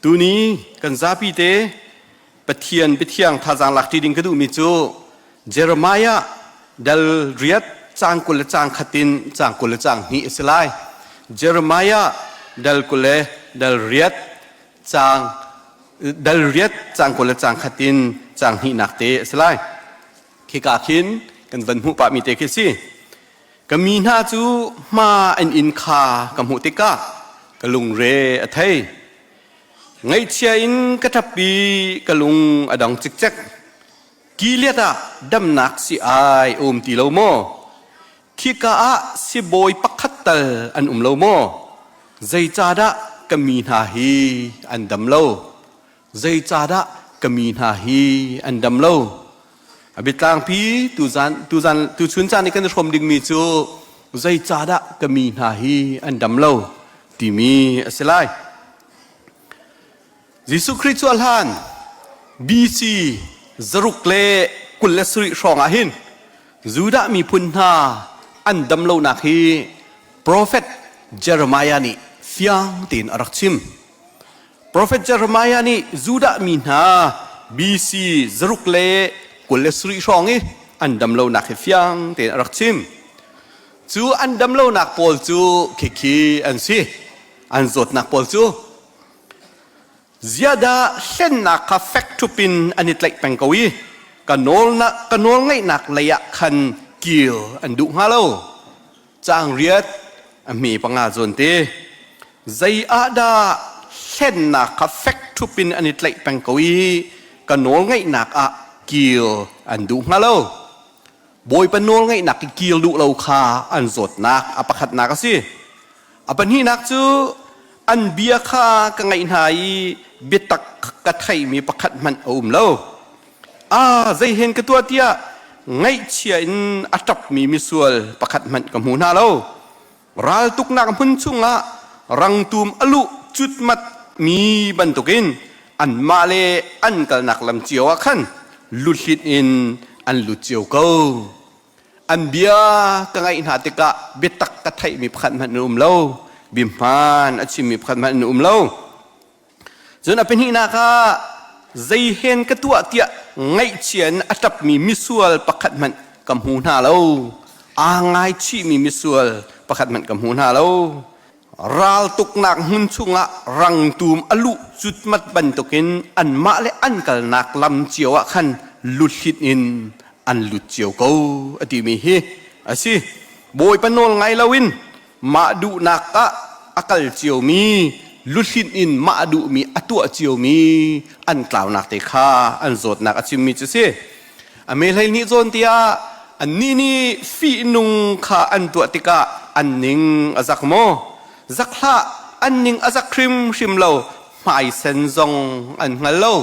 Tuni kan zapi te Pathian biathiang thazaang lak ṭi ding ka duhmi cu Jeremiah dal riat caang 20 le caang khat in caang 20 le caang hnih a si lai. Jeremiah dal 20 le dal riat caang dal riat caang 20 le caang khat in caang hnihnak te a si lai. Khika khin kan van hmuh pahmi te khi si. Ka mi hna cu hma an in kha ka hmuh tikah ka lungre a thei. Ngaihchia in ka ṭap i ka lung a dong cikcek. Gilead ah damnak si ai a um ti lo maw? Khika ah sibawi pakhat tal an um lo maw? Zeicahdah ka mi hna hi an dam lo? Zeicahdah ka mi hna hi an dam lo? A biatlangpi tuzan tuzan tuchun caan i kan i hrawm dingmi cu zeicahdah ka mi hna hi an dam lo timi a si lai. Jesuh Khrih cu a hlan BC 627 hrawng ah hin Judah miphun hna an dam lonak hi profet Jeremiah nih fiang tein a rak chim. Profet Jeremiah nih Judah mi hna BC 627 hrawng i an dam lonak hi fiang tein a rak chim. Cu an dam lonak pawl cu khikhi an si. An zawtnak pawl cu ziadah hlennak kha fek ṭhup in an i tlaih peng ko i ka nawlnak ka nawlngaihnak lei ah khan kil an duh hnga lo. Caang riat a hme panga zawn te. Zei ah dah hlennak kha fek ṭhup in an i tlaih peng ko i ka nawlngaihnak ah kil an duh hnga lo. Bawipa nawlngaihnak i kil duh lo kha an zawtnak a pakhatnak a si. A pahnihnak cu an bia kha ka ngaih hna i biatak ka theihmi pakhat hmanh a um lo. Ah, zeihen ka tuah tiah ngaihchia in a ṭapmi misual pakhat hmanh ka hmu hna lo. Raltuknak hmun chungah rangtum a luh cutmat mi bantukin anmah le an kalnak lam cio ah khan luhlit in an lut cio ko. An bia ka ngaih hna tikah biatak ka theihmi pakhat hmanh an um lo. Bia hmaan a chimmi pakhat hmanh an um lo. Cun a pahnihnak ah zeihen ka tuah tiah ngaihchia in a ṭapmi misual pakhat hmanh ka hmu hna lo. Aa ngaichihmi misual pakhat hmanh ka hmu hna lo. Raltuknak hmun chungah rangtum a luh cutmat bantukin anmah le an kalnak lam cio ah khan luthlit in an lut cio ko a timi hi a si. Bawipa nawl ngai loin mah duhnak ah a kal ciomi luhlinh in mah duhmi a tuah ciomi an tlaunak te kha an zawtnak a chimmi cu si. A me hlei nih zawn tiah annih nih fihnung kha an tuah tikah an ning a zak maw? Zak hlah, an ning a zak hrimhrim lo, hmaisen zong an hngal lo.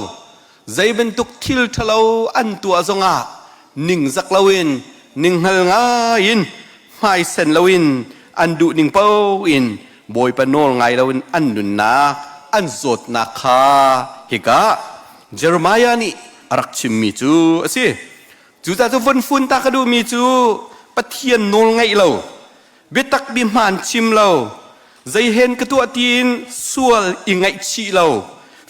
Zei bantuk thil ṭhalo an tuah zongah ningzak loin, ninghngal ngaiin, hmaisen loin, an duh ning paoh in Bawipa nawl ngai loin an nunnak, an zawtnak kha hika Jeremiah nih a rak chimmi cu a si. Cucaah cu vun fun ta ka duhmi cu Pathian nawl ngaih lo, biatak bi hmaan chim lo, zeihen ka tuah tiin sual i ngaihchih lo,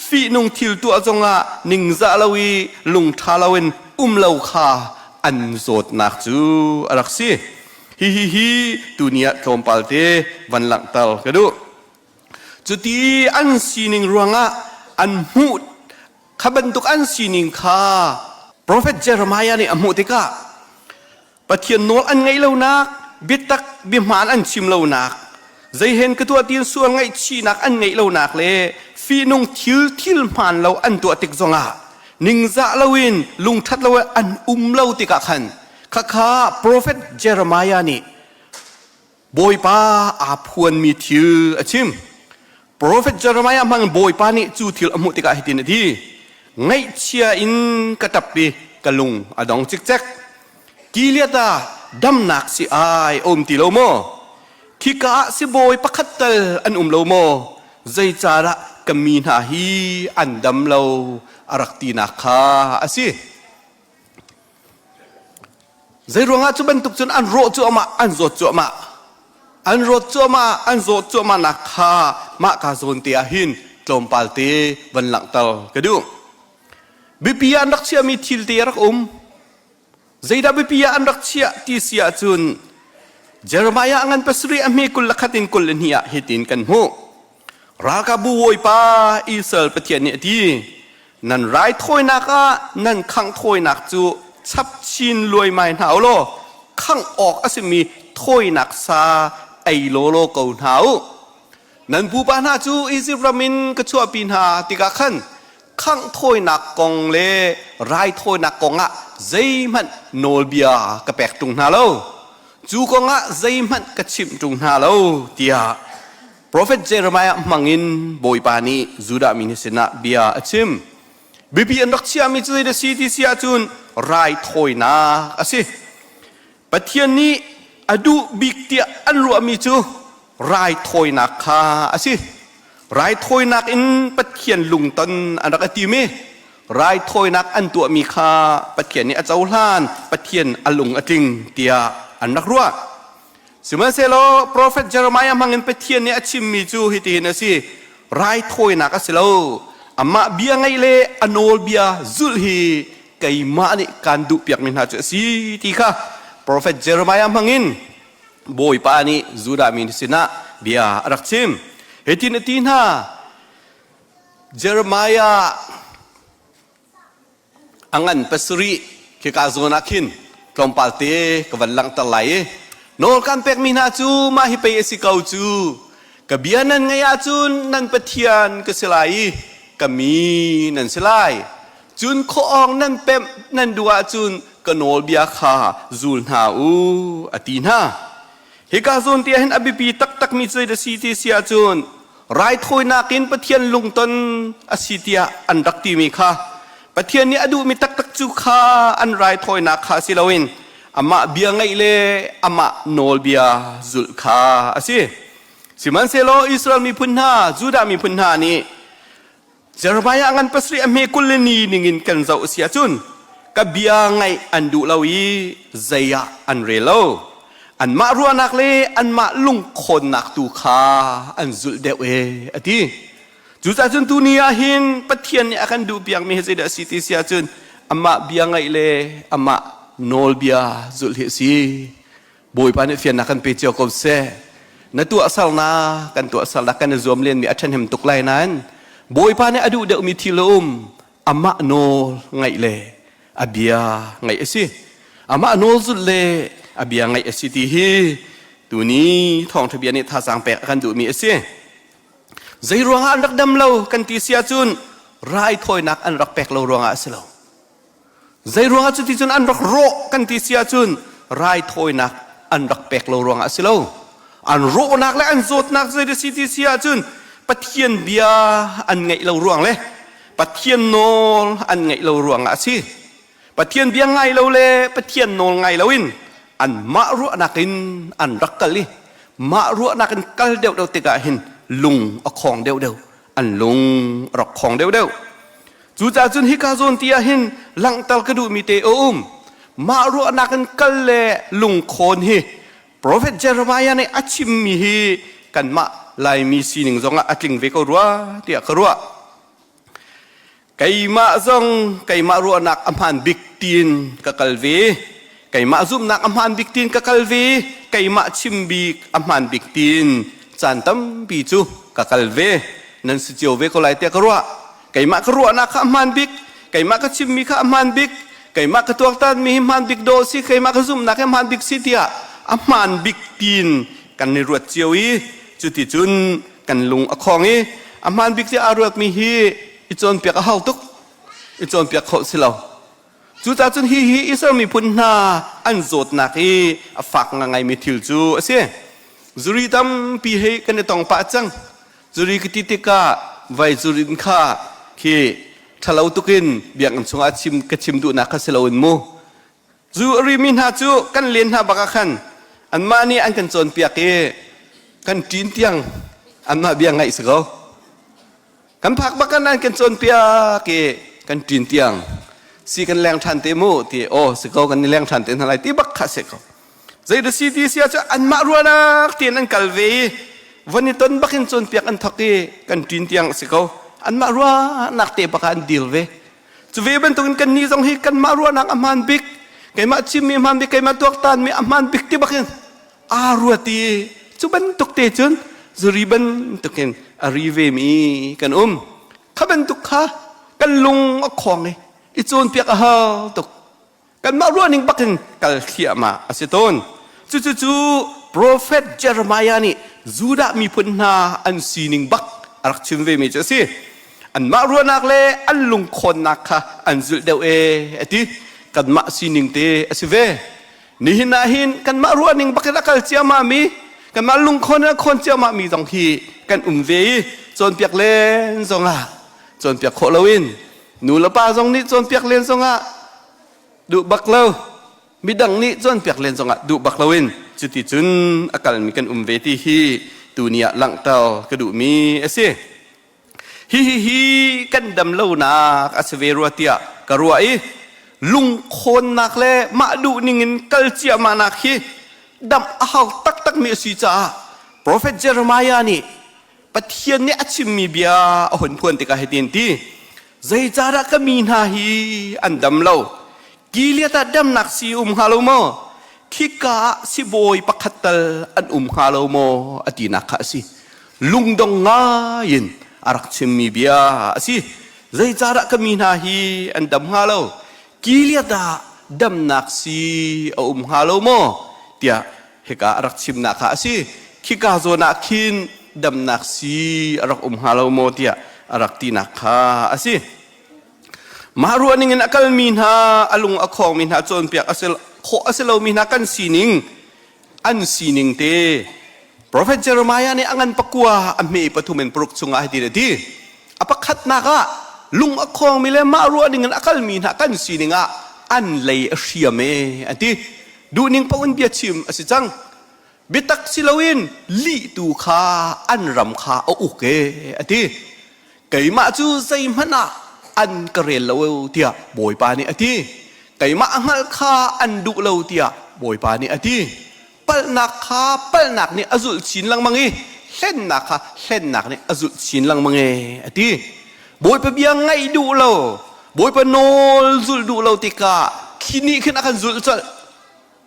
fihnung thil tuah zongah ningzah lo i lungṭha loin um lo kha an zawtnak cu a rak si. Hihi hi tuni ah tlawmpal te van langhter ka duh. Cuti an sining ruangah an hmuh kha bantuk an sining kha profet Jeremiah nih a hmuh tikah Pathian nawl an ngaih lonak, biatak biahmaan an chim lonak, zeihen ka tuah tiin sual ngaihchihnak an ngeih lonak le fihnung thil thil hmaan lo an tuah tik zongah ningzah loin lungṭhat lo an um lo tikah khan khakha profet Jeremiah nih Bawipa aa phuanmi thil a chim. Profet Jeremiah hmang Bawipa nih cu thil a hmuh tikah hitin a ti: Ngaihchia in ka ṭap i ka lung a dong cikcek. Gilead ah damnak si ai a um ti lo maw? Khika ah sibawi pakhat tal an um lo maw? Zeicahdah ka mi hna hi an dam lo a rak tinak kha a si. Zeiruangah cu bantuk cun an rawh cuahmah, an zawt cuahmah. An rawt cuahmah, an zawt cuahmah nak kha mah ka zawn te ah hin tlawmpal te van langhter ka duh. Biapi ah an rak chiahmi thil te a rak um. Zeidah biapi ah an rak chiah ti si ahcun Jeremiah a ngan pasarih a hme 21 in 22 ah hitin kan hmuh. Ralkapbu Bawipa Israel Pathian nih a ti, nan raithawinak ah nan khangh thawinak cu chap chin luaimai hna u law khangh awk a simi thawinak sa ei lawlaw ko hna u. Nan pupa hna cu Izipt ram in ka chuahpi hna tikah khan khangh thawinak kong le raithawinak kong ah zeihmanh nawlbia ka pek ṭung hna lo. Cu kong ah zeihmanh ka chimh ṭung hna lo tiah Profet Jeremiah hmangin Bawipa nih Judah mi hna sinah bia a chim. Biapi an rak chiahmi cu zeidah si ti si ahcun raithawinak a si. Pathian nih a duh bik tiah an ruahmi cu raithawinak kha a si. Raithawinak in Pathian lungton an rak i tim i raithawinak an tuahmi kha Pathian nih a cohlan, Pathian a lung a tling tiah an rak ruah. Sihmanhsehlaw profet Jeremiah hmangin Pathian nih a chimmi cu hitihin a si: Raithawinak a si lo, amah bia ngaih le a nawlbia zulh hi keimah nih kaan duhpiakmi hna cu a si ti kha profet Jeremiah hmangin Bawipa nih Judah mi sinah bia a rak chim. Hitin a ti hna, Jeremiah a ngan pasarih khika zawn ah khin tlawmpal te ka van langhter lai i nawl kan pekmi hna cu mah hi pei a si ko cu ka bia nan ngaih ahcun nan Pathian ka si lai i ka mi nan si lai cun khuaawng nan pemh nan duh ahcun ka nawlbia kha zul hna u a ti hna. Hika zawn te ahhin a biapi taktakmi cu zeidah si ti si ahcun raithawinak in Pathian lungton a si tiah an rak timi kha Pathian nih a duhmi taktak cu kha an raithawinak kha si loin amah bia ngaih le amah nawlbia zulh kha a si. Sihmanhsehlaw Israel miphun hna, Judah miphun hna nih Jeremiah ngan pasarih a hme 20 le ni ningin kan zoh a si ahcun ka bia ngaih an duh lo i zei ah an rel lo. Anmah ruahnak le anmah lungkhawnnak tu kha an zulh deuh e a ti. Cucaah cun tuni ah hin Pathian nih a kan duhpiakmi hi zeidah a si ti si ahcun amah bia ngaih le amah nawlbia zulh hi a si. Bawipa nih fiannak kan pe cio ko seh. Na tuahsernak kan tuahsernak kan i zuam lenmi a ṭhahnem tuk lai nain Bawipa nih a duh deuhmi thil a um. Amah nawl ngaih le a bia ngaih a si. Amah nawl zulh le a bia ngaih a si ti hi tuni thawngṭha bia nih thazaang pek a kan duhmi a si. Zei ruangah an rak dam lo kan ti si ahcun raithawinak an rak pek lo ruangah a si lo. Zeiruangah cuticun an rak rawh kan ti si ahcun raithawinak an rak pek lo ruangah a si lo. An rawhnak le an zawtnak zei si ti si ahcun Pathian bia an ngaih lo ruang le Pathian nawl an ngaih lo ruangah a si. Pathian bia ngai lo le Pathian nawl ngai loin anmah ruahnak in an rak kal i mah ruahnak in kal deuhdeuh tikah hin lung a khong deuhdeuh an lung a rak khong deuhdeuh. Cucaah cun hika zawn ti ah hin langhter ka duhmi te a um. Mah ruahnak in kal le lungkhawn hi Profet Jeremiah nih a chimmi hi kanmah Laimi sining zongah a tling ve ko rua tiah ka ruah. Keimah zong keimah ruahnak a hmaan bik tiin ka kal ve. Keimah zumhnak a hmaan bik tiin ka kal ve. Keimah chim bik a hmaan bik tiin caan tampi cu ka kal ve. Nan si cio ve ko lai tiah ka ruah. Keimah ka ruahnak kha a hmaan bik, keimah ka chimmi kha a hmaan bik, keimah ka tuaktanmi hi hmaan bik dawh si, keimah ka zumhnak hi hmaan bik si tiah a hmaan bik tiin kan i ruat cio i cuticun kan lung a khong i a hmaan bik tiah aa ruatmi hi i cawnpiak a hau tuk, i cawnpiak khawh si lo. Cucaah cun hi hi Israel miphun hna an zawtnak i a fak ngaingaimi thil cu a si. Zuri tampi he kan i tong pah cang. Zuri ka ti tikah vai zurin kha khi ṭhalo tukin biakinn chungah chim ka chim duhnak kha si loin mu. Zu a rimi hna cu kan len hna bak ah khan anmah nih an kan cawnpiak i kan ṭin tiang anmah bia ngaih si ko. Kan phak bak kan an kan cawnpiak i kan ṭin tiang si kan leng ṭhan te mu ti aw si ko kan i leng ṭhan te hna lai ti bak kha si ko. Zei da si ti si ahcun anmah ruahnak tein an kal ve i. Van i ton bakin cawnpiak an thawk i kan ṭin tiang a si ko. Anmah ruahnak te bak ah an dir ve. Cu ve bantukin kannih zong hi kanmah ruahnak a hmaan bik, keimah chimmi a hmaan bik, keimah tuaktanmi a hmaan bik ti bakin aa ruat i cu bantuk te cun zuri bantukin a ri vemi kan um. Kha bantuk kha kan lung a khawng i i cawnpiak a hau tuk. Kanmah ruahning bakin kal thliahmah a si tawn. Cucu profet Jeremiah nih Judah miphun hna an sining bak a rak chim vemi cu a si. Anmah ruahnak le an lungkhawnnak kha an zulh deuh e a ti. Kanmah sining te a si ve. Nihin ah hin kanmah ruahning bakin a kal ciammah mi, kanmah lungkhawn in a khawn ciammah mi zong hi kan um ve i cawnpiak len zongah cawnpiak khawh loin nu le pa zong nih cawnpiak len zongah duh bak lo midang nih cawnpiak len zongah duh bak loin cuti cun a kalmi kan um ve ti hi tuni ah langhter ka duhmi a si. Hi hi hi kan dam lonak a si ve rua tiah ka ruah i lungkhawnnak le mah duh ningin kal ciahmahnak hi dam a hau taktakmi a si caah Profet Jeremiah nih Pathian nih a chimmi bia a hun phuan tikah hitin ti zeicahdah ka mi hna hi an dam lo Gilead ah damnak si um hnga lo maw khika ah sibawi pakhat tal an um hnga lo maw a tinak kha a si lungdong ngai in a rak chimmi bia a si zeicahdah ka mi hna hi an dam hnga lo Gilead ah damnak si a um hnga lo maw tiah hika a rak chimnak kha a si khika zawn ah khin damnak si a rak um hnga lo maw tiah a rak tinak kha a si mah ruahning in a kalmi hna a lung a khawngmi hna cawnpiak a si khawh a si lomi hna kan sining an sining te Prophet Jeremiah nih a ngan pakua a hme pathum in paruk chungah hiti a ti a pakhatnak ah lung a khawngmi le mah ruahning in a kalmi hna kan sining ah an lei a hriam e an ti duhning paoh in bia chim a si cang biatak si loin lih tu kha an ram kha a uk e a ti keimah cu zeihmanh ah an ka rel lo tiah Bawipa nih a ti keimah a hngalh kha an duh lo tiah Bawipa nih a ti palhnak kha palhnak nih a zulh chin lengmang i hlennak kha hlennak nih a zulh chin lengmang e a ti Bawipa bia ngaih duh lo Bawipa nawl zulh duh lo tikah khi nih khin a kan zulh colh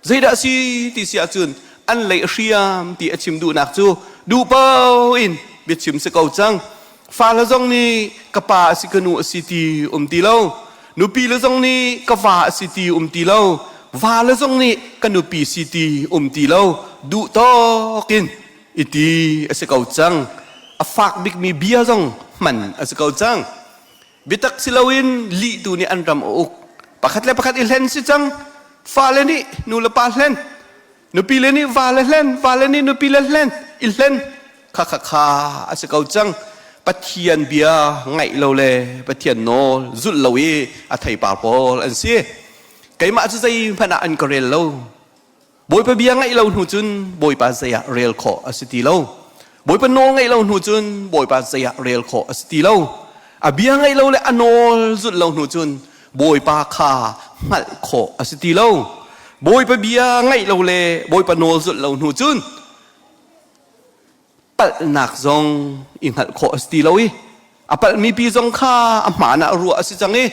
zeidah si ti si ahcun an lei hriam ti a chim duhnak cu duh paoh in biachim si ko cang fale zong nih ka pa a si ka nu a si ti um ti lo nupi le zong nih ka va a si ti um ti lo va le zong nih ka nupi si ti um ti lo duh tawk in iti a si ko cang a fak bikmi bia zong hman a si ko cang biatak si loin lih tu nih an ram a uk pakhat le pakhat i hlen si cang fale nih nu le pa hlen nupi le nih va le hlen va le nih nupi le hlen i hlen kha kha kha a si ko cang Pathian bia ngaih lo le Pathian nawl zulh lo i a theipar pawl an si keimah cu zeihmanh ah an ka rel lo Bawipa bia ngaih lo hnu cun Bawipa zei ah rel khawh a si ti lo Bawipa nawl ngaih lo hnu cun Bawipa zei ah rel khawh a si ti lo a bia ngaih lo le a nawl zulh lo hnu cun Bawipa kha hngalh khawh a si ti lo Bawipa bia ngaih lo le Bawipa nawl zulh lo hnu cun palhnak zong i hngalh khawh a si ti lo i a palhmi pi zong kha a hmaan ah ruah a si cang i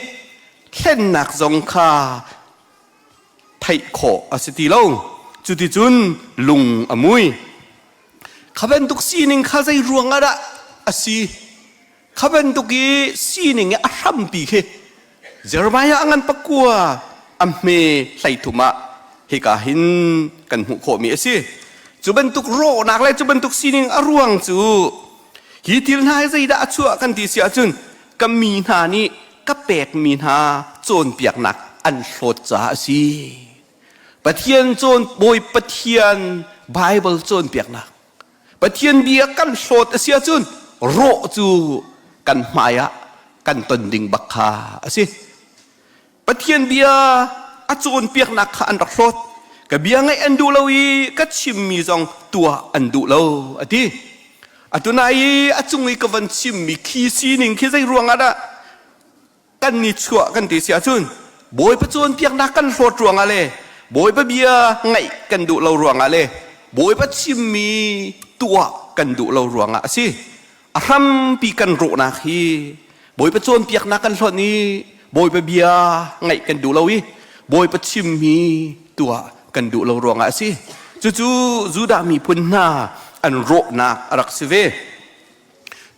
thlennak zong kha theih khawh a si ti lo cuticun lung a mui kha bantuk sining kha zei ruang ah dah a si Kha bantuk i sining i a hrampi khi Jeremiah a ngan pakua a hme 13 ah hika hin kan hmuh khawhmi a si. Cu bantuk rawhnak le cu bantuk sining a ruang cu hi thil hna hi zeidah a chuah kan ti si ahcun ka mi hna nih ka pekmi hna cawnpiaknak an hlawt caah a si. Pathian cawn Bawi Pathian Bible cawnpiaknak Pathian bia kan hlawt a si ahcun rawh cu kan hmai ah kan ton ding bak kha a si. Pathian bia a cawnpiaknak kha an rak hlawt. Ka bia ngaih an duh lo i ka chimmi zong tuah an duh lo a ti. Atunai i a cung i ka van chimmi khi sining khi zei ruang ah dah kan ni chuah kan ti si ahcun Bawipa cawnpiaknak kan hlawt ruangah le Bawipa bia ngaih kan duh lo ruangah le Bawipa chimmi tuah kan. kan duh lo ruangah a si. A hrampi kan rawhnak hi Bawipa cawnpiaknak kan hlonh i Bawipa bia ngaih kan duh lo i Bawipa chimmi tuah kan duh lo ruangah a si. Cucu Judah miphun hna an rawhnak a rak si ve.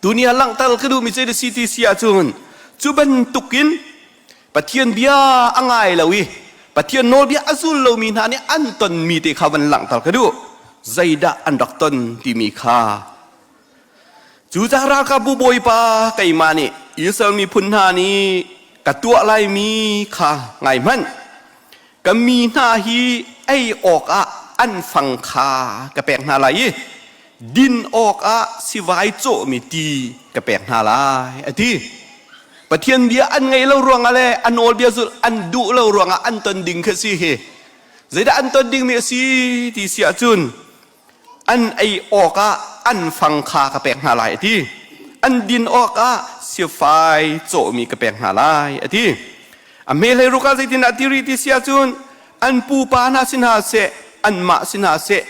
Tuni ah langhter ka duhmi cu CTC ahcun cu bantukin Pathian bia a ngai lo i Pathian nawlbia a zul lomi hna nih an tonmi te kha van langhter ka duh. Zeidah an rak ton timi kha. Cucaah ralkapbu bawipa keimah nih Israel miphun hna nih ka tuah laimi kha ngai hmanh. Ka mi hna hi ei awkah an fang kha ka pek hna lai i din awkah sivai cawhmi ti ka pek hna lai a ti. Pathian bia an ngaih lo ruangah le a nawlbia zulh an duh lo ruangah an ton ding khi si hi. Zeidah an ton dingmi a si ti si ahcun an ei awkah an fang kha ka pek hna lai a ti. An din awkah sifai cawhmi ka pek hna lai a ti. A hmehlei ruk ah zeitindah ti rih ti si ahcun an pupa hna si hna seh, anmah si hna seh,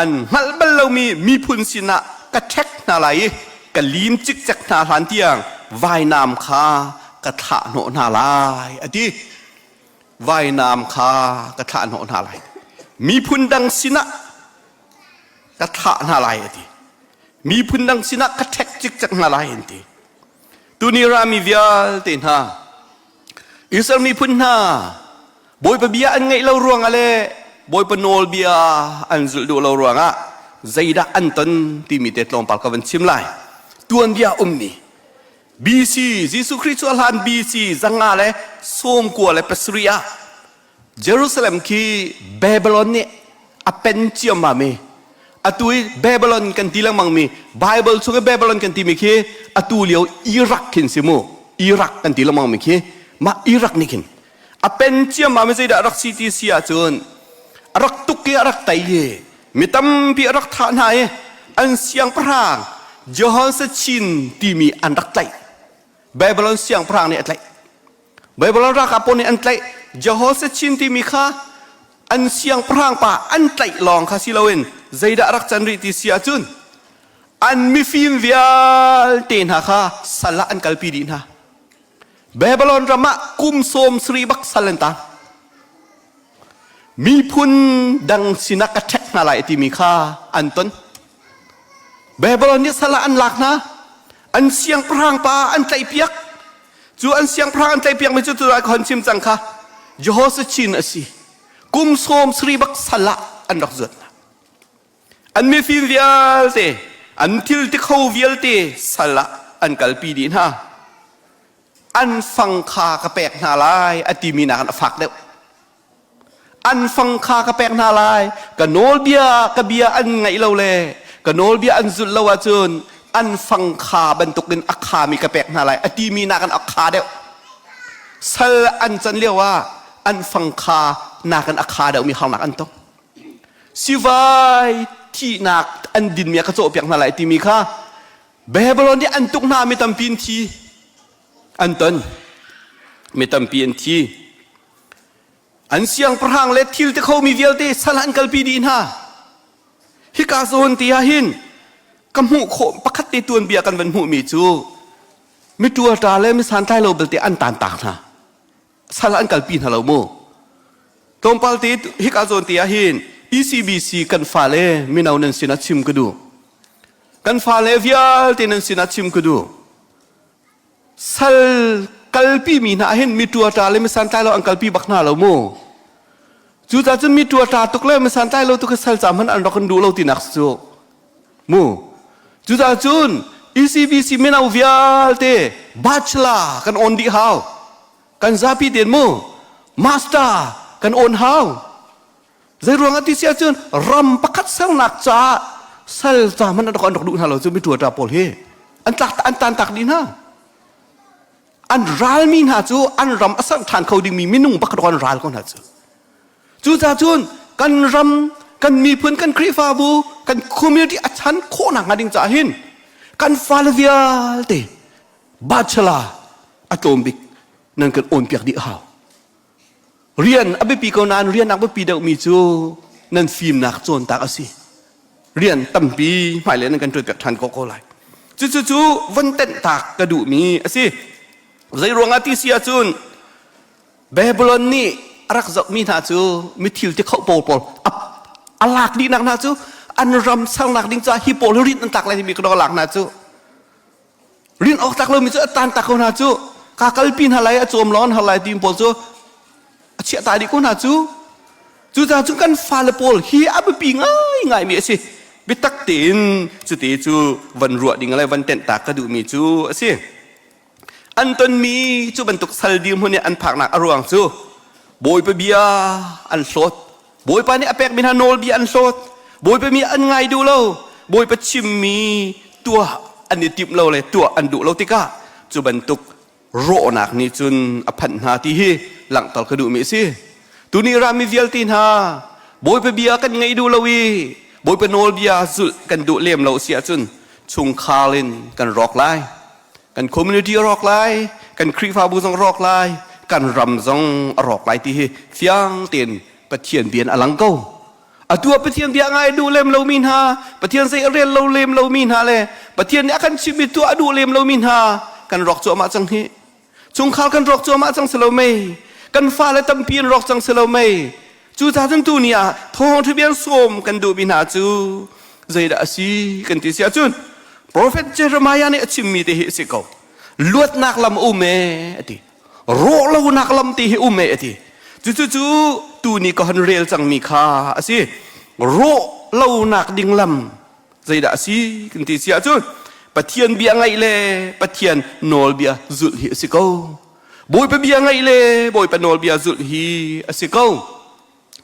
an hngalh bal lomi miphun sinah ka ṭhek hna lai i ka lim cikcek hna hlan tiang vainam kha ka thlah hnawh hna lai a ti. Vainam kha ka thlah hnawh hna lai. Miphun dang sinah ka thlah hna lai a ti. Miphun dang sinah ka ṭhek cikcek hna lai an ti. Tuni rami vialte hna Israel miphun hna Bawipa bia an ngaih lo ruangah le Bawipa nawlbia an zulh duh lo ruangah zeidah an ton timi te tlawmpal ka van chim lai. Tuanbia ummi BC Jesuh Khrih cu a hlan BC 597 ah Jerusalem khi Babylon nih a pen ciammam i atu i Babylon kan ti lengmang mi Bible chung i Babylon kan timi khi atu lio Iraq khin si mu Iraq kan ti lengmang mi khi mah Iraq nih khin a pen ciammam i zeidah rak si ti si ahcun a rak tuk i a rak tei i mi tampi a rak thah hna i an siangpahrang Jehoshaphat timi an rak tlaih Babylon siangpahrang nih a tlaih Babylon ralkap pawl nih an tlaih. Jehoshaphat timi kha an siangpahrang pa an tlaih lawng kha si loin zeidah rak can rih ti si ahcun an mifim vialte hna kha sal ah an kalpi dih hna. Babylon ram ah kum 70 bak sal an tang. Miphun dang sinah ka ṭhek hna lai timi kha an ton. Babylon nih sal ah an lak hna. An siangpahrang pa an tlaihpiak. Cu an siangpahrang an tlaihpiakmi cu tu ka hon chim cang kha Jehoshaphat a si. Kum 70 bak sal ah an rak zuat hna. An mifim vialte, an thil ti kho vialte sal ah an kalpi dih hna. An fang kha ka pek hna lai a timi nakin a fak deuh. An fang kha ka pek hna lai. Ka nawlbia ka bia an ngaih lo le ka nawlbia an zulh lo ahcun an fang kha bantukin a khami ka pek hna lai a timi nakin a kha deuh. Sal an can lio ah an fang kha nakin a kha deuhmi harnak an tong. Sivai thihnak an dinmi a ka cawhpiak hna lai timi kha Babylon nih an tuk hna mi tampi an thi. An ton. Mi tampi an thi. An siangpahrang le thil ti khomi vialte sal an kalpi dih hna. Hika zawn ti ah hin ka hmuh khawh pakhat te tuanbia kan van hmuhmi cu mi ṭualṭa le mi santlai lo belte an tantak hna. Sal an kalpi hna lo mu. Tlawmpal te hika zawn ti ah hin ECBC kan fale mino nan sinah chim ka duh. Kan fale vialte nan sinah chim ka duh. Sal kalpi mi hna hin mi ṭuaṭa le mi santlai lo an kalpi bak hna lo mu. Cucaah cun mi ṭuaṭa tuk le mi santlai lo tuk hi sal ca hmanh an rak in duh lo tinak cu mu. Cucaah cun ECBC mino vialte bachelor kan on dih hau. Kan zapi tein mu master kan on hau. Zeiruang ah ti si ahcun ram pakhat sernak caah sal ca hmanh an rak duh hna lo cu mi ṭuaṭa pawl hi an tlak an tantak dih hna. An ralmi hna cu an ram a ser ṭhan kho dingmi minung bak an ral ko hna cu. Cucaah cun kan ram kan miphun kan Khrihfabu kan community a chan khawhnak hnga ding caah hin kan fale vialte bachelor a tlawm bik nan kan awnpiak dih a hau. Rian a biapi ko nain rian a biapi deuhmi cu nan fimnak cawntak a si. Rian tampi hmailei nan kan ṭuan piak ṭhan ko ko lai. Cucu cu von tenh tak ka duhmi a si. Zei ruangah ti si ahcun Babylon nih a rak zohmi hna cu mithil ti khoh pawl pawl a lak dihnak hna cu an ram sernak ding caah hi pawl hi rit an tlak lai timi ka lak hna cu rin awk tlak lomi cu a tan tak ko hna cu ka kalpi hna lai a cawm lawng an har lai timi pawl cu a chiah ta dih ko hna cu. Cucaah cun kan fale pawl hi a biapi ngaingaimi a si. Biatak tein cuti cu van ruah ding le van tenh ta ka duhmi cu a si. An tonmi cu bantuk sal dirhmun i an phaknak a ruang cu Bawipa bia an hlawt. Bawipa nih a pekmi hna nawlbia an hlawt. Bawipa mi an ngai duh lo. Bawipa chimmi tuah an i timh lo le tuah an duh lo tikah cu bantuk rawhnak nih cun a phanh hna ti hi langhter ka duhmi a si. Tuni rami vialte hna Bawipa bia kan ngaih duh lo i Bawipa nawlbia zulh kan duh lem lo si ahcun chungkhar in kan rawk lai. Kan community a rawk lai, kan Khrihfabu zong a rawk lai, kan ram zong a rawk lai ti hi fiang tein Pathian bia in a lang ko. Atu ah Pathian bia ngai duh lem lomi hna, Pathian zei a rel lo lem lomi hna le Pathian nih a kan chimhmi tuah a duh lem lomi hna kan rawk cuahmah cang hi. Chungkhar kan rawk cuahmah cang si lo mei? Kan fale tampi an rawk cang si lo mei? Cucaah cun tuni ah thawngṭha bia sawm kan duhmi hna cu zeidah a si kan ti si ahcun Prophet Jeremiah nih a chimmi te hi a si ko. Luatnak lam um e a ti. Rawh lonak lam ti hi um e a ti. Cucu cu tuni ka hon rel cangmi kha a si. Rawh lonak ding lam zeidah a si kan ti si ahcun Pathian bia ngaih le Pathian nawlbia zulh hi a si ko. Bawipa bia ngaih le Bawipa nawlbia zulh hi a si ko.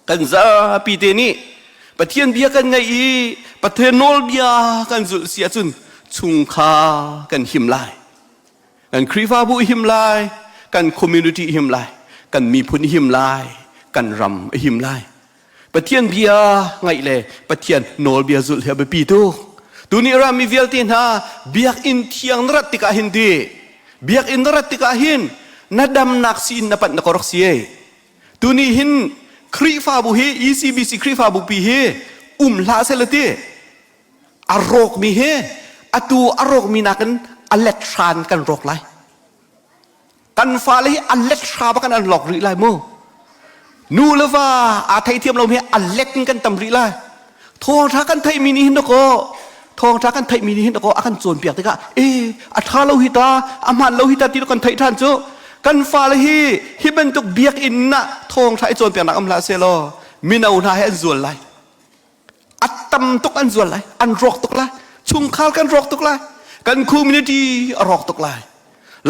Kan zapi te nih Pathian bia kan ngaih i Pathian nawlbia kan zulh si ahcun chungkhar kan him lai. Kan Khrihfabu him lai, kan community him lai, kan miphun him lai, kan ram him lai. Pathian bia ngaih le Pathian nawlbia zulh hi a biapi tuk. Tuni rami vialte hna biakinn thiang na rat tikah hin ti biakinn na rat tikah hin na damnak siin na panh na ka rak si ei. Tuni hin Khrihfabu hi ECBC Khrihfabu pi hi um hlah seh ti a rawkmi hi atu a rawkmi nakin a let hran kan rawk lai. Kan fale hi a let hra bak in an lok rih lai mu. Nu le va aa theithiam lo hi a let in kan tam rih lai. Thawngṭha kan theihmi nih hin dakaw thawngṭha kan theihmi nih hin dakaw a kan cawnpiak tikah e a ṭha lo hi ta a hmaan lo hi ta ti kan theih ṭhan cu kan fale hi hi bantuk biakinn ah thawngṭha i cawnpiaknak um hlah seh law mino hna hi an zual lai. A tam tuk an zual lai, an rawk tuk lai, chungkhar kan rawk tuk lai, kan community a rawk tuk lai.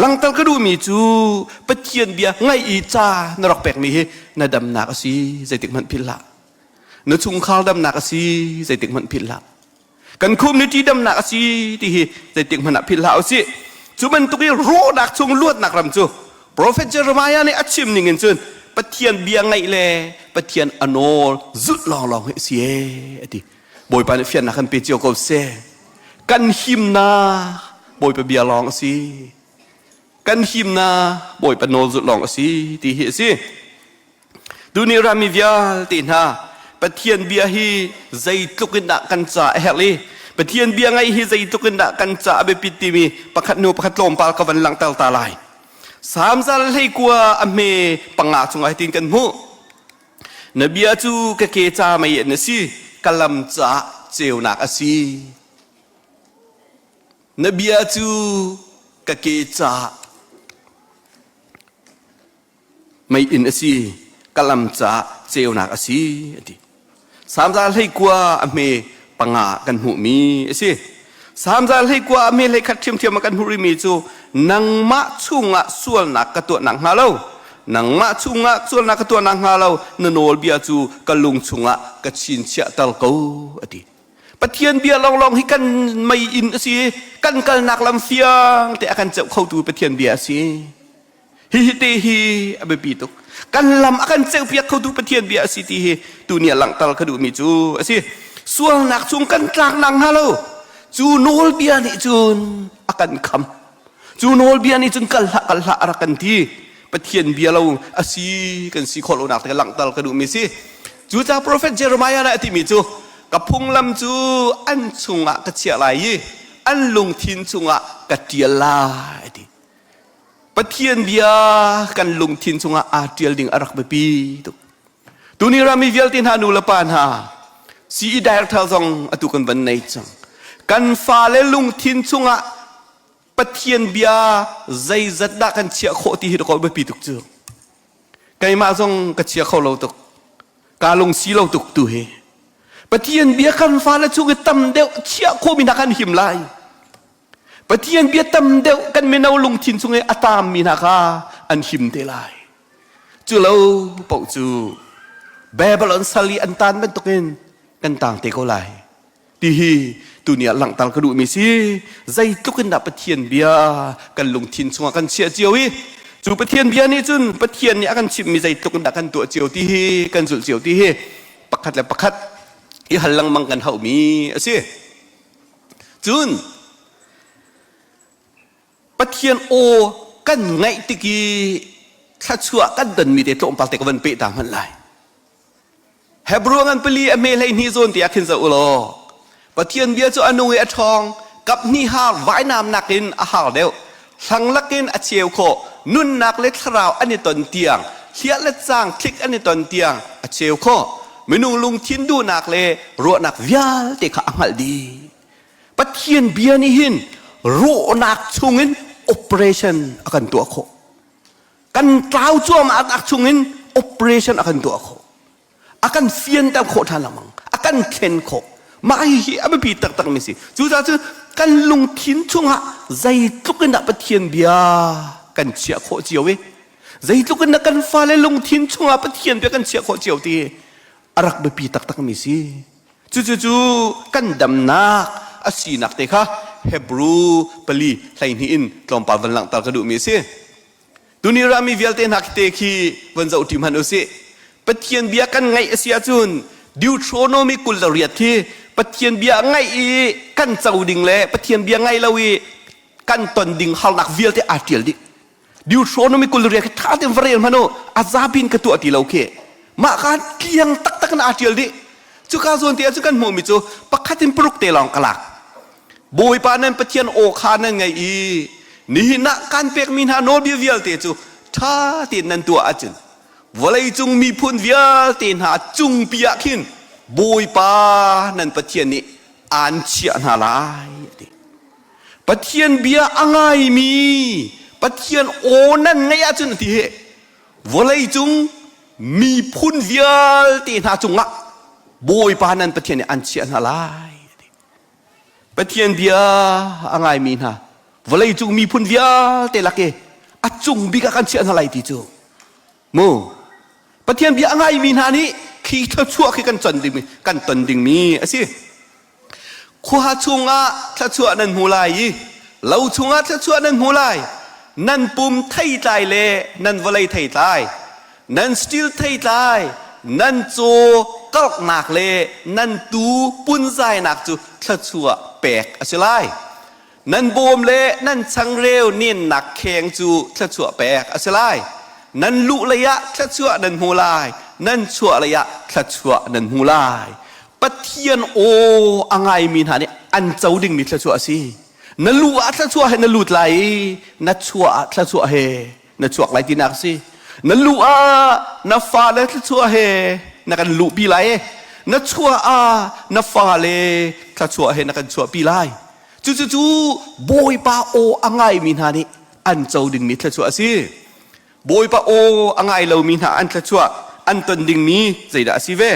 Langter ka duhmi cu Pathian bia ngaih i ca na rak pekmi hi na damnak a si zeitik hmanh philh hlah. Na chungkhar damnak a si zeitik hmanh philh hlah. Kan community damnak a si ti hi zeitik hmanh ah philh hlah usih. Cu bantuk i rawhnak chung luatnak ram cu Prophet Jeremiah nih a chim ning in cun Pathian bia ngaih le Pathian a nawl zulh lawnglawng hi a si ee a ti. Bawipa nih fiannak kan pe cio ko seh. Kan himnak Bawipa bia lawng a si. Kan himnak Bawipa nawl zulh lawng a si ti hi a si. Tuni rami vialte hna Pathian bia hi zeitluk in dah kan ca a herh i Pathian bia ngaih hi zeitluk in dah kan ca a biapit timi pakhat hnu pakhat tlawmpal ka van langhter ta lai. Salm zal 19 a hme panga chungah hitin kan hmuh. Na bia cu ka ke ca mei in a si, ka lam caah ceunak a si. Na bia cu ka ke caah meiinn a si ka lam caah ceunak a si a ti. Samza 19 a hme panga kan hmuhmi a si. Samza 19 a hme 21 ṭhiamṭhiam ah kan hmuh rihmi cu nangmah chungah sualnak ka tuahnak hnga lo nangmah chungah sualnak ka tuahnak hnga lo na nawlbia cu ka lung chungah ka chinchiahter ko a ti. Pathian bia lawnglawng hi kan meiinn a si kan kalnak lam fiang te a kan ceuh khotu Pathian bia a si. Hihi te hi a biapi tuk. Kan lam a kan ceuhpiak khotu Pathian bia a si ti hi tuni ah langhter ka duhmi cu a si. Sualnak chung kan tlak nak hnga lo cu nawlbia nih cun a kan kham. Cu nawlbia nih cun kal hlah kal hlah a rak kan ti. Pathian bia lo a si kan si khawh lonak te langhter ka duhmi si. Cucaah profet Jeremiah nih a timi cu. Ka phunglam cu an chungah ka chiah lai i an lungthin chungah ka ṭial lai ti. Pathian bia kan lungthin chungah aa ṭial ding a rak biapi tuk. Tuni rami vialte hna nu le pa hna CE director zong atu kan van nei cang. Kan fale lungthin chungah Pathian bia zeizat dah kan chiah khawh ti hi dakaw biapi tuk cu. Keimah zong ka chia kho lo tuk. Ka lung si lo tuk tu hi. Pathian bia kan fale chung i tam deuh chiah khawhmi hna kan him lai. Pathian bia tam deuh kan mino lungthin chung i a taammi hna kha an him te lai. Cu lo paoh cu Babylon sal i an taan bantukin kan taang te ko lai. Ti hi tuni ah langhter ka duhmi si. Zeitluk in dah Pathian bia kan lungthin chungah kan chiah cio i cu Pathian bia nih cun Pathian nih a kan chimhmi zeitluk in dah kan tuah cio ti hi kan zulh cio ti hi pakhat le pakhat i hal lengmang kan hauhmi a si. Cun Pathian aw kan ngaih tik i thluachuah kan donmi te tlawmpal te ka van peh ta hmanh lai. Hebrew ngan pali a hme 12 zawn ti ah khin zoh u law Pathian bia cu a nung i a ṭhawng kap hnih har vainam nakin a har deuh hlang lakin a cheu khawh nunnak le thlarau an i ton tiang hliah le cang thlik an i ton tiang a cheu khawh minung lungthin duhnak le ruahnak vialte kha a hngalh dih. Pathian bia nih hin rawhnak chungin operation a kan tuah khawh. Kan tlau cuahmahnak chungin operation a kan tuah khawh. A kan fianter khawh ṭhan lengmang. A kan thlen khawh. Mah hihi a biapi taktak mi si. Cucaah cun kan lungthin chungah zeitluk in dah Pathian bia kan chiah khawh cio i zeitluk in dah kan fale lungthin chungah Pathian bia kan chiah khawh cio ti a rak biapi taktak mi si. Cucu cu kan damnak a sinak te kha Hebrew pali 12 in tlawmpal van langhter ka duhmi a si. Tuni rami vialte hna te khi van zoh ṭi hmanh u sih. Pathian bia kan ngaih a si ahcun Deuteronomy 28 hi Pathian bia ngaih i kan co ding le Pathian bia ngai lo i kan ton ding harnak vialte aa ṭial dih. Deuteronomy 28 khi ṭha tein va rel hmanh u a zapi in ka tuah ti lo khi. Mah kha tliang taktak in aa ṭial dih. Cuka zawn te ah cun kan hmuhmi cu pakhat in paruk te lawng ka lak. Bawipa nan Pathian aw kha nan ngaih i nihin ah kaan pekmi hna nawlbia vialte cu ṭha tein nan tuah ahcun vawleicung miphun vialte hna cungpi ah khin Bawipa nan Pathian nih aan chiah hna lai a ti. Pathian bia a ngaimi Pathian aw nan ngaih ahcun a ti hi vawleicung miphun vialte hna cungah Bawipa nan Pathian nih an chiah hna lai a ti. Pathian bia a ngaimi hna vawleicung miphun vialte lak i a cung bik ah kan chiah hna lai ti cu mu Pathian bia a ngaimi hna nih khi thluachuah khi kan con dingmi kan ton dingmi a si. Khua chungah thluachuah nan hmu lai i lo chungah thluachuah nan hmu lai. Nan pum theitlai le nan vawlei theitlai nan stil theitlai nan caw karhnak le nan tuu punzainak cu thluachuah pek a si lai. Nan bawm le nan changreu nennak kheng cu thluachuah pek a si lai. Nan luh lei ah thluachuah nan hmu lai, nan chuah lei ah thluachuah nan hmu lai. Pathian aw a ngaimi hna nih an co dingmi thluachuah a si. Na lu ah thluachuah he na lut lai i na chuah ah thluachuah he na chuak lai tinak a si. Na lu ah na fale thluachuah he na kan luhpi lai i na chuah ah na fale thluachuah he na kan chuahpi lai. Cucu cu Bawipa aw a ngaimi hna nih an co dingmi thluachuah a si. Bawipa aw a ngai lomi hna an thluachuah an ton dingmi zeidah a si ve?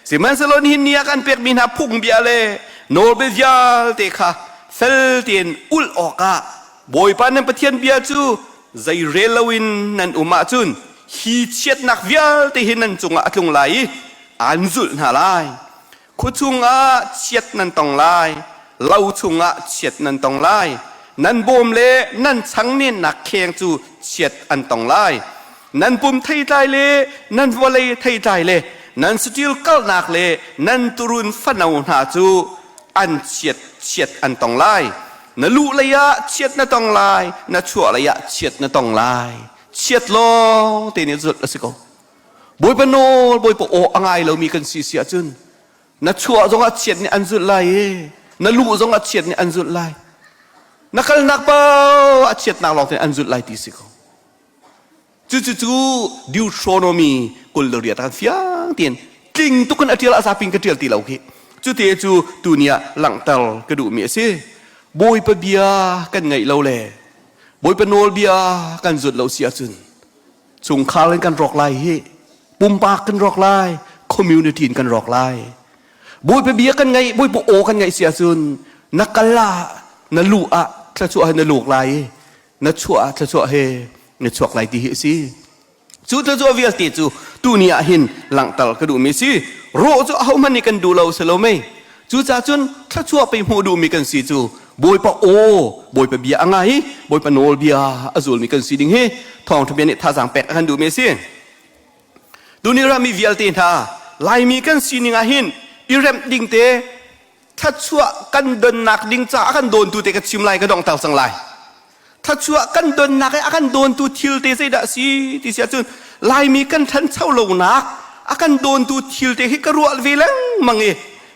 Sihmanhsehlaw nihin ni ah kan pekmi hna phungbia le nawlbia vialte kha fel tein ulh awkah Bawipa nan Pathian bia cu zei rel loin nan um ahcun hi chiatnak vialte hi nan cungah a tlung lai i aan zulh hna lai. Khua chungah chiat nan tong lai, lo chungah chiat nan tong lai. Nan bawm le nan changnennak kheng cu chiat an tong lai. Nan pum theitlai le nan vawlei theitlai le nan saṭil kalnak le nan turun fano hna cu an chiat chiat an tong lai. Na luh lei ah chiat na tong lai, na chuah lei ah chiat na tong lai. Chiat lawng te nih zulh a si ko. Bawipa nawl, Bawipa aw a ngai lomi kan si si ahcun. Na chuah zongah chiat nih an zulh lai i na luh zongah chiat nih an zulh lai. Na kalnak paoh ah chiatnak lawng te an zulh lai ti si ko. Cucu Deuteronomy 28 kan fiang tein tling tuk in a ṭial a zapin ka ṭial ti lo khi. Cute cu tuni ah langhter ka duhmi a si. Bawipa bia kan ngaih lo le Bawipa nawlbia kan zulh lo si ahcun chungkhar in kan rawk lai hi pumpak kan rawk lai community in kan rawk lai Bawipa bia kan ngaih Bawipa aw kan ngaih si ahcun na kal ah na lu ah thluachuah he na luk lai i na chuah ah thluachuah he na chuak lai ti hi a si. Cu thluachuah vialte cu tuni ah hin langhter ka duhmi a si. Rawh cu ahohmanh nih kan duh lo si lo mei. Cucaah cun thluachuah pei hmuh duhmi kan si cu Bawipa aw, Bawipa bia a ngai i Bawipa nawlbia a zulmi kan si ding hi thawngṭha bia nih thazaang pek a kan duhmi a si. Tuni rami vialte hna Laimi kan sining ah hin i remh ding te thluachuah kan donnak ding caah a kan dawntu te ka chim lai ka donghter cang lai thluachuah kan donnak i a kan dawntu thil te zeidah a si ti si ahcun Laimi kan ṭhancho lonak a kan dawntu thil te hi ka ruah ve lengmang i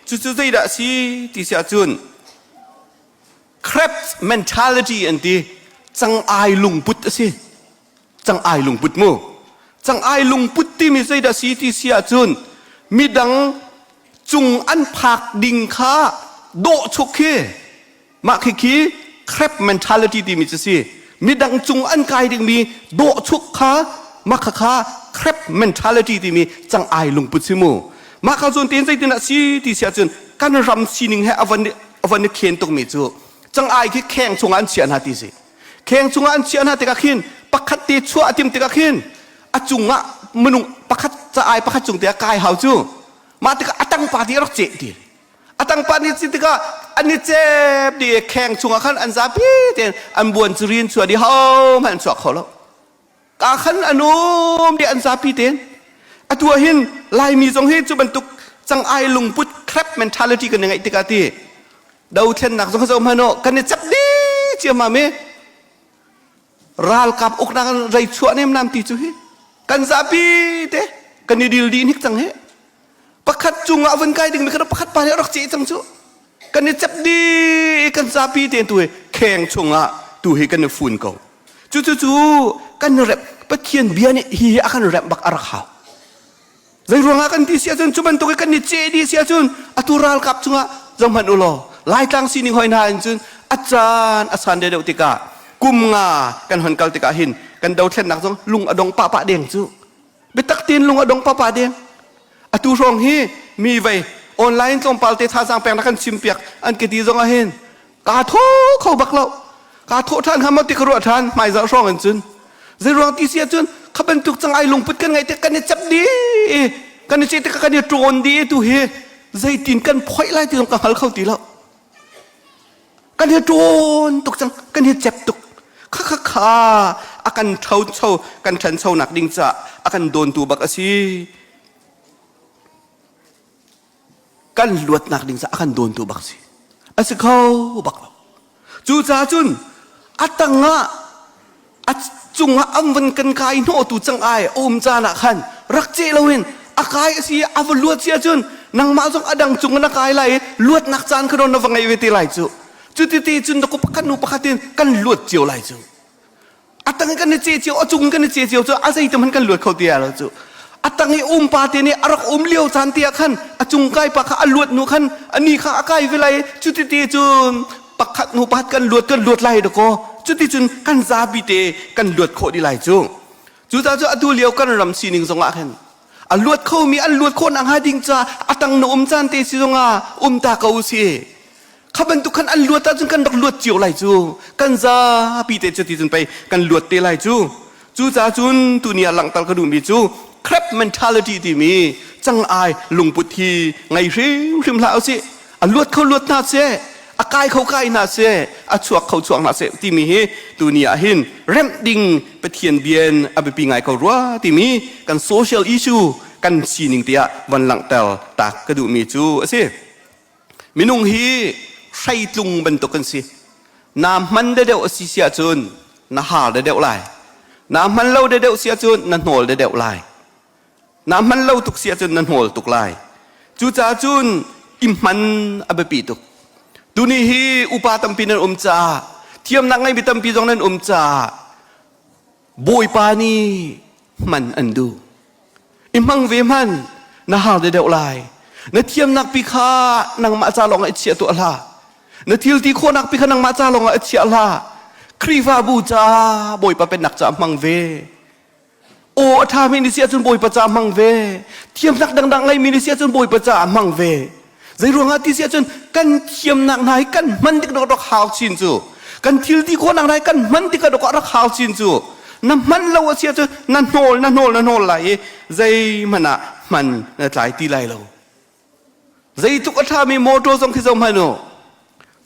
cucu zeidah a si ti si ahcun crab mentality an ti cang-ai lungput a si cang-ai lungput mu cang-ai lungput timi zeidah si ti si ahcun midang cung an phak ding kha dawh chuk khi mah khi khi crab mentality timi cu si midang cung an kai dingmi dawh chuk kha mah kha kha crab mentality timi cang-ai lungput si mu mah kha zawn tein zeitin ah si ti si ahcun kan ram sining he a van i khen tukmi cu cang-ai khi kheng chungah an chiah hna ti si Kheng chungah an chiah hna tikah khin pakhat te chuah a tim tikah khin a cungah minung pakhat ca-ai pakhat cung te ah kai hau cu mah tikah a tangpa ti a rak ceh ti a tangpa nih ci tikah an i cep di kheng chungah khan an zapi tein an buan cu rin chuah di ho hmanh an chuak kho lo ka khan an um di an zapi tein atu ah hin Laimi zong hi cu bantuk cang-ai lungput crab mentality kan i ngeih tikah ti dothlennak zong zoh hmanh kan i cap dih ciammam i ralkap uknak rei chuah nemnam ti cu hi kan zapi te kan i dil dih hnik cang hi pakhat cungah vun kai ding mi kha pakhat pa nih a rak ceh cang cu kan i cep dih kan zapi te tu hi kheng chungah tu hi kan i fun ko cu cu cu kan rep Pathian bia nih hi hi a kan remh bak a rak hau Zei ruangah kan ti si ahcun cu bantuk i kan i ceh dih si ahcun atu ralkap cungah zohhmanh u law Laitlang sining hoi hna in cun a caan a san deuh tikah kum nga kan hon kal tikah hin kan dothlennak zong lung a dong pahpah deng cu biatak tein lung a dong pahpah deng atu hrawng hi mi vei online tlawmpal te thazaang pek na kan chim piak an ka ti zong ah hin Kaa tho kho bak lo. Kaa thawh ṭhan hnga maw ti ka ruah ṭhan hmaizarh hrawng in cun. Zeiruang ti si ahcun kha bantuk cang ai lungput kan ngeih tik kan i cep dih kan i ceh tik kan i ṭawn dih tu hi zeitin kan phoih lai ti zong ka hngal kho ti lo. Kan i ṭawn tuk cang kan i cep tuk. Kha kha kha a kan ṭhocho kan ṭhanchonak ding caah a kan dawntu bak a si. Kan luatnak ding caah a kan dawntu bak si a si kho bak lo cucaah cun a tangah a cungah an van kan kai hnawhtu cang ai a um caan ah khan rak ceh loin a kai a si a va luat si ahcun nangmah zong a dang cung na kai lai i luatnak caan kha na va ngei ve te lai cu cuti ti cun na pakhat nu pakhat in kan luat cio lai cu A tang i kan i ce cio, a cung kan i ce cio cu a zeitim han kan luat kho ti lo cu. A tang i um pa te nih a rak um lio caan te ah khan a cung kai pa kha a luat nu khan a ni kha a kai ve lai cuti te cun pakhat hnu pakhat kan luat kan luat lai dakaw cuti cun kan zapi te kan luat khawh dih lai cu. Cucaah cu atu lio kan ram sining zongah khan a luat khomi an luat khawh nakhnga ding ca a tang na um caan te si zongah um ta ko si. Kha bantuk khan an luat ahcun kan rak luat cio lai cu. Kan zapi te cuti cun pei kan luat te lai cu. Cucaah cun tuni ah langhter ka duhmi cu crab mentality timi cang-ai lungput hi ngei hrimhrim hlah usih. A luat kho luat hna seh, a kai kho kai hna seh, a chuak kho chuak hna seh timi hi tuni ah hin remh ding Pathian bian a biapi ngai ko rua timi kan social issue kan sining te ah van langhter tak ka duhmi cu a si. Minung hi hreitlung bantuk kan si. Na hman deuhdeuh a si si ahcun na haar deuhdeuh lai. Na hman lo deuhdeuh si ahcun na hnawl deuhdeuh lai. Na hman lo tuk si ahcun na hnawl tuk lai. Cucaah cun I hman a biapi tuk. Tuni hi upa tampi nan um caah, thiamnak ngeimi tampi zong nan um caah Bawipa nih hman an duh. I hmang ve hman na har de deuh lai. Na thiamnak pi kha nangmah ca lawng ah i chiah tuah hlah. Na thil ti khawhnak pi kha nangmah ca lawng ah i chiah hlah. Khrihfabu ca Bawipa pennak ca hmang ve. Aw a ṭhami ni si ahcun Bawipa ca hmang ve. Thiamnak dangdang ngeimi ni si ahcun Bawipa ca hmang ve. Zei ruangah ti si ahcun kan thiamnak hna hi kan hman tik dok hau chin cu. Kan thil ti khawhnak hna hi kan hman tik dok rak hau chin cu. Na hman lo a si ahcun na hnawl na hnawl na hnawl lai i zeihmanh ah hman na tlai ti lai lo. Zeitluk a ṭhami motor zong khi zoh hmanh u.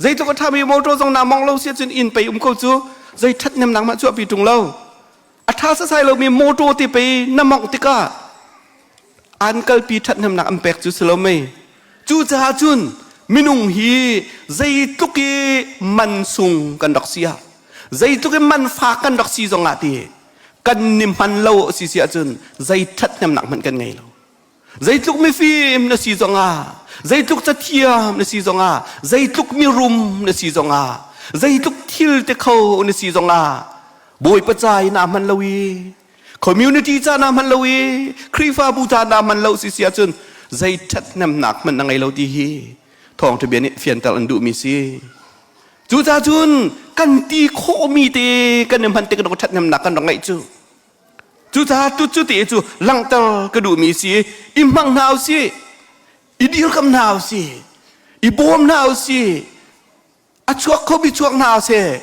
Zeitluk a ṭhami motor zong naa mong lo si ahcun inn pei um ko cu zei ṭhathnemnak mah chuahpi ṭung lo. A ṭha sasai lomi motor te pei na mongh tikah an kalpi ṭhathnemnak an pek cu si lo mei. Cucaah cun minung hi zeitluk i man sung kan rak si ah zeitluk i man fak kan rak si zongah ti kan ni hman lo a si si ahcun zei ṭhathnemnak hmanh kan ngei lo. Zeitluk mifim na si zongah, zeitluk cathiam na si zongah, zeitluk mirum na si zongah, zeitluk thil te kho na si zongah, Bawipa ca i naa hman lo i, community ca naa hman lo i, Khrihfabu ca naa hman lo si si ahcun zei ṭhathnemnak hmanh na ngei lo ti hi thawngṭha bia nih fianter an duhmi si. Cucaah cun kan ti khawhmi te kan i hman tik in ṭhathnemnak kan rak ngeih cu. Cucaah tu cu ti cu langhter ka duhmi si i hmang hna usih, i dirkam hna usih, i bawm hna usih, a chuak khomi chuak hna seh,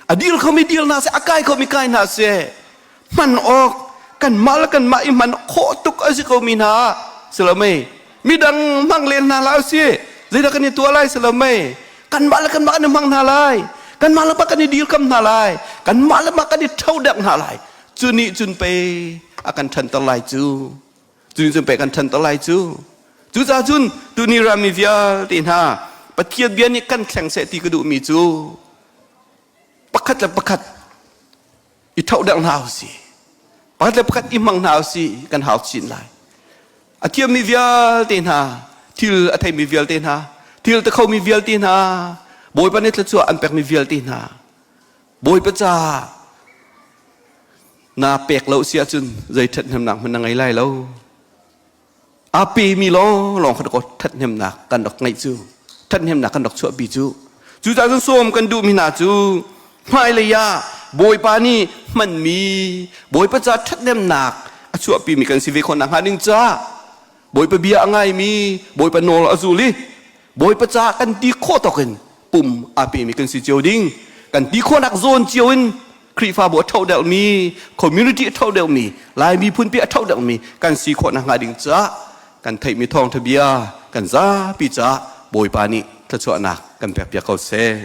a dir khomi dir hna seh, a kai khomi kai hna seh, hman awk kanmah le kanmah i hman khawh tuk a si komi hna si lo mei? Midang hmang len hna hlah usih, zeidah kan i tuah lai si lo mei? Kanmah le kanmah kan i hmang hna lai, kanmah le mah kan i dirkam hna lai, kanmah le mah kan i ṭhodek hna lai. Cu nih cun pei a kan ṭhanter lai cu. Cu nih cun pei a kan ṭhanter lai cu. Cucaah cun tuni rami vialte hna Pathian bia nih kan thleng seh ti ka duhmi cu pakhat le pakhat i thodek hna usih. Pakhat le pakhat i hmang hna usih kan hau chin lai. A thiammi vialte hna, thil a theimi vialte hna, thil te khomi vialte hna, Bawipa nih thluachuah an pekmi vialte hna, Bawipa caah naa pek lo si ahcun zei ṭhathnemnak hmanh na ngei lai lo. Aa pemi lawnglawng kha dakaw ṭhathnemnak kan rak ngeih cu, ṭhathnemnak kan rak chuahpi cu. Cucaah cun sawm kan duhmi hna cu hmailei ah Bawipa nih hmanmi Bawipa ca ṭhathnemnak a chuahpimi kan si ve khawh nakhnga ding caah Bawipa bia a ngaimi Bawipa nawl a zul i Bawipa ca kan ti khawh tawk in pum aa pemi kan si cio ding kan ti khawhnak zawn cio in Khrihfabu a ṭho deuhmi community a ṭho deuhmi Lai miphun pi a ṭho deuhmi kan si khawh nakhnga ding caah kan theihmi thawngṭha bia kan zapi caah Bawipa nih thluachuahnak kan pekpiak ko seh.